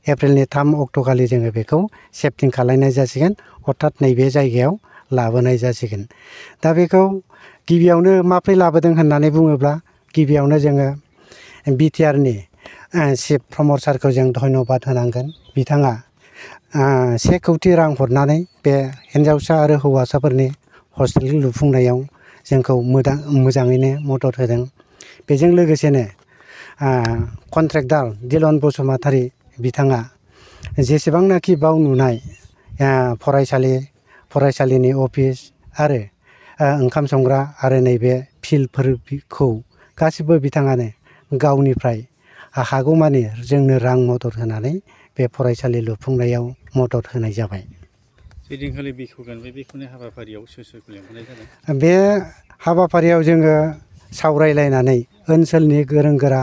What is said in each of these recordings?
एप्रिलनि 3 अक्ट'खालि जोङो बेखौ सेफटिं खालायनाय जासिगोन अर्थात नैबे जायगायाव लाबोनाय जासिगोन। दा बेखौ गिबियावनो माब्रै लाबोदों होननानै बुङोब्ला गिबियावनो जोङो बिटिआरनि चिफ प्रमद सारखौ जों धन्यबाद होनांगोन। बिथाङा 1 कौटि रां हरनानै बे हिन्जावसा आरो हौवासाफोरनि हस्टेल लुफुंनायाव जोंखौ मोजाङैनो मदद होदों। बेजों लोगोसेनो कन्ट्रेक्टर दिलन बसुमतारी बिथाङा जेसेबांनाखि बाव नुनाय फरायसालिनि अफिस आरो ओंखाम संग्रा आरो नैबे फिल्डफोरखौ गासिबो बिथाङानो गावनिफ्राय हागौमानि जोंनो रां मदद होनानै बे फरायसालि लुफुंनायाव मदद होनाय जाबाय। बेदिनखालि बेखेवगोन बे बेखेवनाय हाबाफारियाव सोर सोरखौ लेंहरनाय जादों? बे हाबाफारियाव जोङो सावरायलायनानै ओनसोलनि गोरों गोरा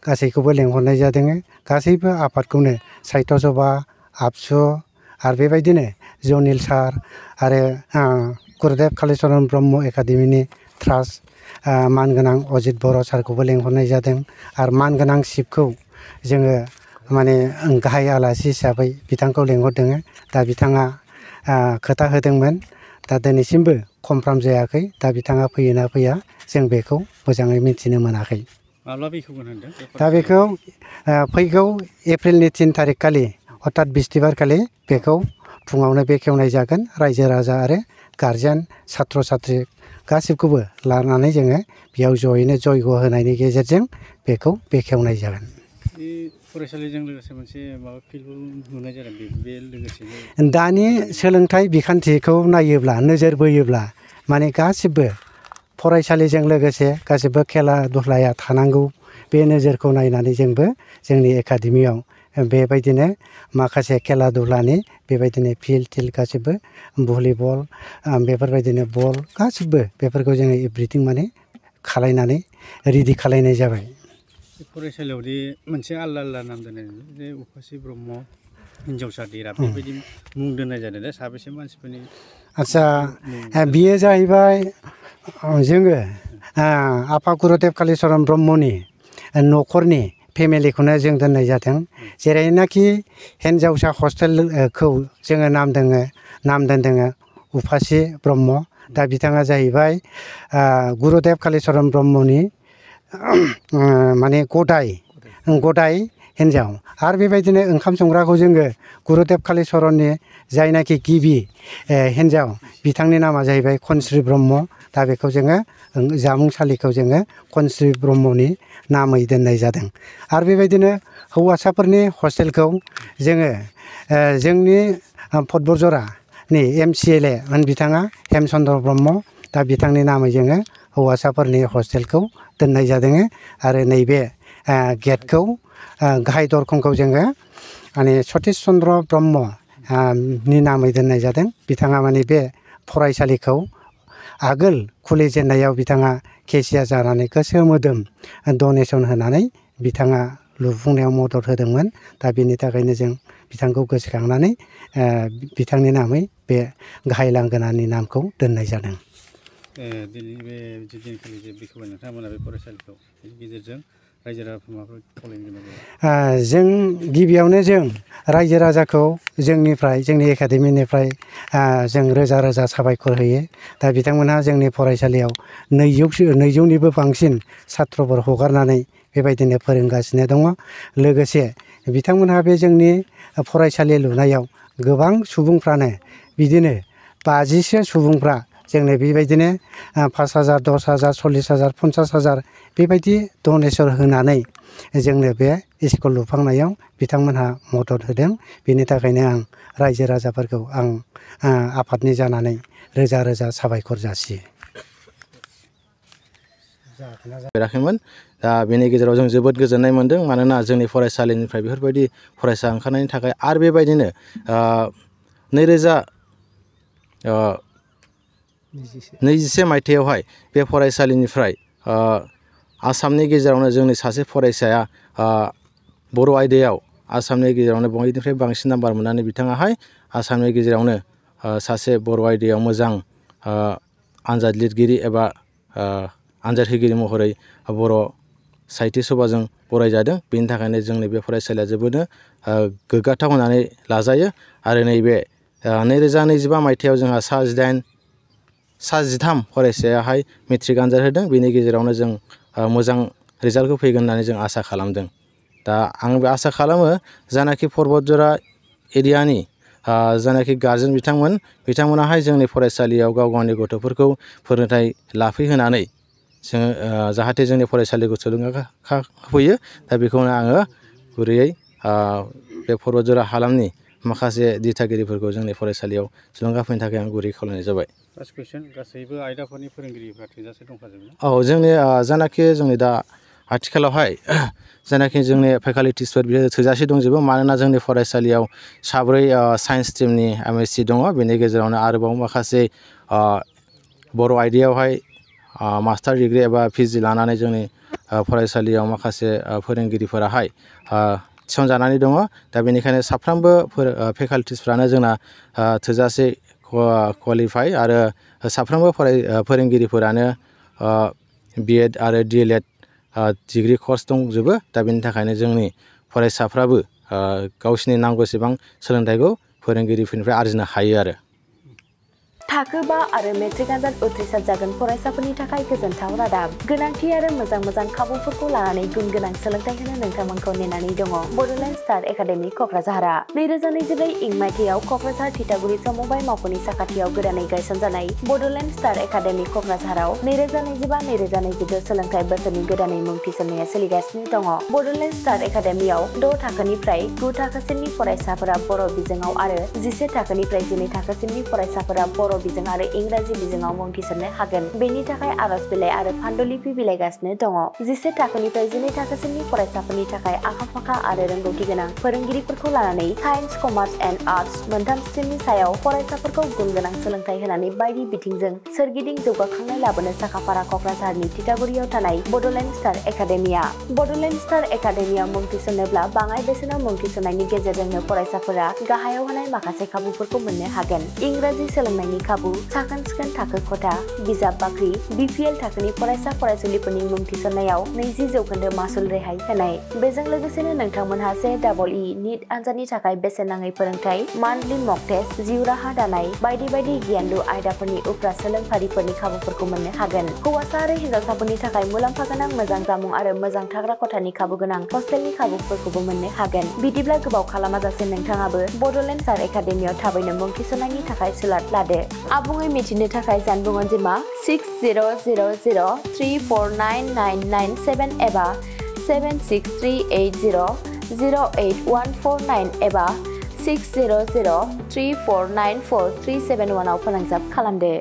गासैखौबो लेंहरनाय जादों। गासैबो आफादखौनो साहित्य सभा, आबसु आरो बेबायदिनो जनिल सार आरो गुरुदेब कालिचरन ब्रह्म एकाडेमिनि ट्रास्ट मानगोनां अजित बर' सारखौबो लेंहरनाय जादों। आरो मानगोनां चिफखौ जोङो माने गाहाय आलासि हिसाबै बिथांखौ लेंहरदों। दा बिथाङा खोथा होदोंमोन। दा दिनैसिमबो कनफार्म जायाखै। दा बिथाङा फैयोना फैया जों बेखौ मोजाङै मिथिनो मोनाखै। माब्ला बेखेवगोन होनदों? दा बेखौ फैगौ एप्रिलनि 3 तारिख खालि अर्थात बिस्थिबार खालि बेखौ फुङावनो बेखेवनाय जागोन। रायजो राजा आरो गारजेन सात्र साथ्रि गासिबखौबो लानानै जोङो बेयाव जयैनो जयग' होनायनि गेजेरजों बेखौ बेखेवनाय जागोन। बे फरायसालिजों लोगोसे मोनसे माबा फिल्डबो नुनाय जादों। बे लोगोसेनो दानि सोलोंथाइ बिखान्थिखौ नायोब्ला नोजोर बोयोब्ला माने गासिबो फरायसालिजों लोगोसे गासिबो खेला दुलाया थानांगौ। बे नोजोरखौ नायनानै जोंबो जोंनि एकाडेमियाव बेबायदिनो माखासे खेला दुलानि बेबायदिनो फिल्ड थिल्ड गासिबो भलिबल बेफोरबायदिनो बल गासिबो बेफोरखौ जोङो एभ्रिथिं माने खालायनानै रेडि खालायनाय जाबाय। फरायसालियावदि मोनसे आलदा नाम दोननाय जे उफासि ब्रह्म हिन्जावसा देरा बेबायदि मुं दोननाय जादों। दा साबेसे मानसिफोरनि? आदसा बियो जाहैबाय जोङो आफा गुरुदेब कालिचरन ब्रह्मनि न'खरनि फेमिलिखौनो जों दोननाय जादों। जेरैनाखि हिन्जावसा हस्टेलखौ जोङो नाम दोनदों उफासि ब्रह्म। दा बिथाङा जाहैबाय गुरुदेब कालिचरन ब्रह्मनि माने गदाय हिन्जाव। आरो बेबायदिनो ओंखाम संग्राखौ जोङो गुरुदेब कालिचरननि जायनाखि गिबि हिन्जाव बिथांनि नामा जाहैबाय खनस्रि ब्रह्म। दा बेखौ जोङो जामुंसालिखौ जोङो खनस्रि ब्रह्मनि नामै दोननाय जादों। आरो बेबायदिनो हौवासाफोरनि हस्टेलखौ जोङो जोंनि फटबरजरानि MCLA बिथाङा हेमचन्द्र ब्रह्म। दा बिथांनि नामै जोङो हौवासाफोरनि हस्टेलखौ दोननाय जादों। आरो नैबे गेटखौ गाहाय दरखंखौ जोङो माने सतिश चन्द्र ब्रह्म नि नामै दोननाय जादों। बिथाङा माने बे फरायसालिखौ आगोल खुलिजेननायाव बिथाङा केसियार जानानै गोसो मोदोम डनेसन होनानै बिथाङा लुफुंनायाव मदद होदोंमोन। दा बेनि थाखायनो जों बिथांखौ गोसोखांनानै बिथांनि नामै बे गाहाय लांगोनानि नामखौ दोननाय जादों। दिनै बे दिनखालि जे बेखेवबाय नोंथांमोना बे फरायसालिखौ बेनि गेजेरजों रायजो राजाफोर माबाफोर खावलायनो गोनां जायो? जों गिबियावनो जों रायजो राजाखौ जोंनिफ्राय जोंनि एकाडेमिनिफ्राय जों रोजा रोजा साबायखर होयो। दा बिथांमोनहा जोंनि फरायसालियाव 200निबो बांसिन सात्रफोर हगारनानै बेबायदिनो फोरोंगासिनो दङ। लोगोसे बिथांमोनहा बे जोंनि फरायसालि लुनायाव गोबां सुबुंफ्रानो बिदिनो 50सो सुबुंफ्रा जोंनो बेबायदिनो 5,000, 10,000, 40,000, 50,000 बेबायदि डनेसन होनानै जोंनो बे स्कुल लुफांनायाव बिथांमोनहा मदद होदों। बेनि थाखायनो आं रायजो राजाफोरखौ आं आफादनि जानानै रोजा रोजा साबायखर जासियो। फेराखैमोन। दा बेनि गेजेराव जों जोबोद गोजोननाय मोन्दों। मानोना जोंनि फरायसालिनिफ्राय बेफोरबायदि फरायसा ओंखारनायनि थाखाय आरो बेबायदिनो 2021 मायथाइयावहाय बे फरायसालिनिफ्राय आसामनि गेजेरावनो जोंनि सासे फरायसाया बर' आयदायाव आसामनि गेजेरावनो बयनिफ्राय बांसिन नाम्बार मोननानै बिथाङाहाय आसामनि गेजेरावनो सासे बर' आयदायाव मोजां आनजाद लिरगिरि एबा आनजाद होगिरि महरै बर' साहित्य सभाजों बरायजादों। बेनि थाखायनो जोंनि बे फरायसालिया जोबोदनो गोग्गाथाव होननानै लाजायो। आरो नैबे 2025 मायथाइयाव जोंहा सा 13 फरायसायाहाय मेट्रिक आनजाद होदों। बेनि गेजेरावनो जों मोजां रिजाल्टखौ फैगोन होननानै जों आसा खालामदों। दा आं बे आसा खालामो जानाखि पर्बतजरा एरियानि जानाखि गारजेन बिथांमोनाहाय जोंनि फरायसालियाव गाव गावनि गथ'फोरखौ फोरोंथाइ लाफैहोनानै जोङो जाहाथे जोंनि फरायसालिखौ थुलुंगा होफैयो। दा बेखौनो आङो गुरैयै बे पर्बतजरा हालामनि माखासे दिथागिरिफोरखौ जोंनि फरायसालियाव थुलुंगा होफैनो थाखाय आं गुरै खावलायनाय जाबाय। फार्स्ट कुइसन, गासैबो आयदाफोरनि फोरोंगिरिफ्रा थोजासे दंखाजोबो? औ, जोंनि जानाखि जोंनि दा आथिखालावहाय जानाखि जोंनि फेकाल्टिसफोर बियो थोजासे दंजोबो। मानोना जोंनि फरायसालियाव 4 साइन्स स्ट्रिमनि MSc दङ। बेनि गेजेरावनो आरोबाव माखासे बर' आयदायावहाय मास्टार डिग्रि एबा PG लानानै जोंनि फरायसालियाव माखासे फोरोंगिरिफोराहाय थिसनजानानै दङ। दा बेनिखायनो साफ्रोमबो फेकाल्टिसफ्रानो जोंना थोजासे क्वालिफाइ आरो साफ्रोमबो फोरोंगिरिफोरानो B.Ed आरो D.Led डिग्रि कर्स दंजोबो। दा बेनि थाखायनो जोंनि फरायसाफ्राबो गावसिनि नांगौसेबां सोलोंथाइखौ फोरोंगिरिफोरनिफ्राय आरजिनो हायो आरो। थाखो 5 आरो मेट्रिक आनजाद उथ्रिसार जागोन फरायसाफोरनि थाखाय गोजोनथाव रादाब। गोनांथि आरो मोजां खाबुफोरखौ लानानै गुन गोनां सोलोंथाइ होनो नोंथांमोनखौ नेनानै दङ बड'लेण्ड स्टार एकाडेमि क'क्राझारआ। 2024 इं मायथाइयाव क'क्राझार थिथागुरि समबाय मावख'नि साखाथियाव गोदानै गायसनजानाय बड'लेण्ड स्टार एकाडेमि क'क्राझाराव 2025-2026 सोलोंथाइ बोसोरनि गोदानै मुं थिसननाया सोलिगासिनो दङ। बड'लेण्ड स्टार एकाडेमियाव 6 थाखोनिफ्राय 9 थाखोसिमनि फरायसाफोरा बर' बिजोङाव आरो 11 थाखोनिफ्राय 12 थाखोसिमनि फरायसाफोरा बर' बिजों आरो इंराजि बिजोङाव मुं थिसननो हागोन। बेनि थाखाय आर'ज बिलाइ आरो फान्डुलिपि बिलाइगासिनो दङ। 11 थाखोनिफ्राय 12 थाखोसिमनि फरायसाफोरनि थाखाय आखा-फाखा आरो रोंगौथि गोनां फोरोंगिरिफोरखौ लानानै साइन्स, कमार्स एन्ड आर्टस मोनथाम स्ट्रिमनि सायाव फरायसाफोरखौ गुन गोनां सोलोंथाइ होनानै बायदि बिथिंजों सोरगिदिं जौगाखांनाय लाबोनो साखाफारा क'क्राझारनि थिथागुरियाव थानाय बड'लेण्ड स्टार एकाडेमिया। बड'लेण्ड स्टार एकाडेमियाव मुं थिसननोब्ला बाङाइ बेसेनाव मुं थिसननायनि गेजेरजोंनो फरायसाफोरा गाहायाव होनाय माखासे खाबुफोरखौ मोननो हागोन। इंराजि सोलोंनायनि खाबु, साखोन-सिखोन थाखो खथा, बिजाब बाख्रि, BPL थाखोनि फरायसा फरायसुलिफोरनि मुं थिसननायाव 20% मासुल रेहाय होनाय। बेजों लोगोसेनो नोंथांमोनहा JEE नीट आनजादनि थाखाय बेसेन नाङै फोरोंथाइ, मान्थलि मक टेस्ट, जिउ राहा दानाय बायदि गियानलु आयदाफोरनि उफ्रा सोलोंफारिफोरनि खाबुफोरखौ मोननो हागोन। हौवासा आरो हिन्जावसाफोरनि थाखाय मुलाम्फा गोनां मोजां जामुं आरो मोजां थाग्रा खथानि खाबु गोनां हस्टेलनि खाबुफोरखौबो मोननो हागोन। बिदिब्ला गोबाव खालामाजासे नोंथाङाबो बड'लेण्ड स्टार एकाडेमियाव थाबैनो मुं थिसननायनि थाखाय सुलाद लादो। आबुङै मिथिनो थाखाय जानबुं अनजिमा 6000349997 एबा 7638008149 एबा 6003494371 आव फोनांजाब खालामदो।